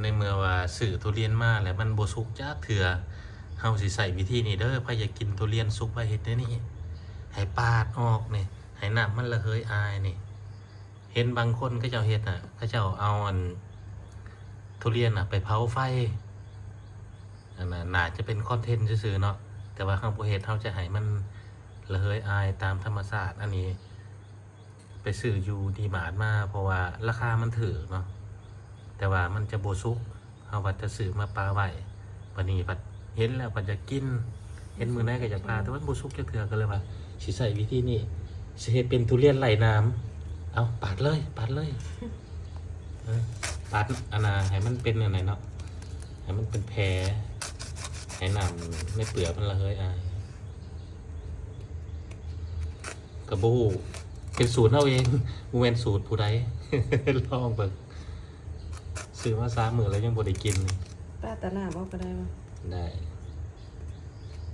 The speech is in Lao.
ໃນເມື່ອວ່າຊື້ທຸລຽນມາແລ້ວມັນບໍ່ສຸກຈັກເທື່ອ ເຮົາຊິໃຊ້ວິທີນີ້ເດີ. ໃຜຢາກກິນທຸລຽນສຸກ ໃຜເຮັດແນວນີ້ ໃຫ້ປາດອອກນີ້ ໃຫ້ນ້ຳມັນລະເຫີຍອາຍນີ້. ເຫັນບາງຄົນເຂົາເຈົ້າເຮັດນະ ເຂົາເຈົ້າເອົາອັນ ທຸລຽນນະໄປເຜົາໄຟ. ອັນນັ້ນໜ້າຈະເປັນຄອນເທັນຊື່ໆເນາະ ແຕ່ວ່າເຮົາບໍ່ເຮັດ ເຮົາຈະໃຫ້ມັນລະເຫີຍອາຍຕາມທຳມະຊາດ. ອັນນີ້ໄປຊື້ຢູ່ດີມາດມາ ເພາະວ່າລາຄາມັນຖືກເນາະ ແຕ່ວ່າມັນຈະບໍ່ສຸກ. ເຮົາວ່າຈະຊື້ມາປະໄວ້ ບັດນີ້ພັດເຫັນແລ້ວພັດຢາກກິນ ເຫັນມື້ໃດກໍຢາກປາດ ແຕ່ມັນບໍ່ສຸກຈັກເທື່ອ ກໍເລີຍວ່າຊິໃຊ້ວິທີນີ້ ຊິເຮັດເປັນທຸລຽນໄຮ້ນ້ຳ. ເອົາ ປາດເລີຍ ປາດເລີຍ ເອີ ປາດອັນນ່າ ໃຫ້ມັນເປັນອັນນັ້ນເນາະ ໃຫ້ມັນເປັນແຜ ໃຫ້ນ້ຳໃນເປືອກມັນລະເຫີຍອາຍ. ກໍບໍ່ຮູ້ ເປັນສູດເຮົາເອງ ບໍ່ແມ່ນສູດຜູ້ໃດ ລອງເບິ່ງ. ຊື້ມາສາມມື້ແລ້ວຍັງບໍ່ໄດ້ກິນ. ປາດຕານ້ຳອອກກໍໄດ້ບໍ່? ໄດ້.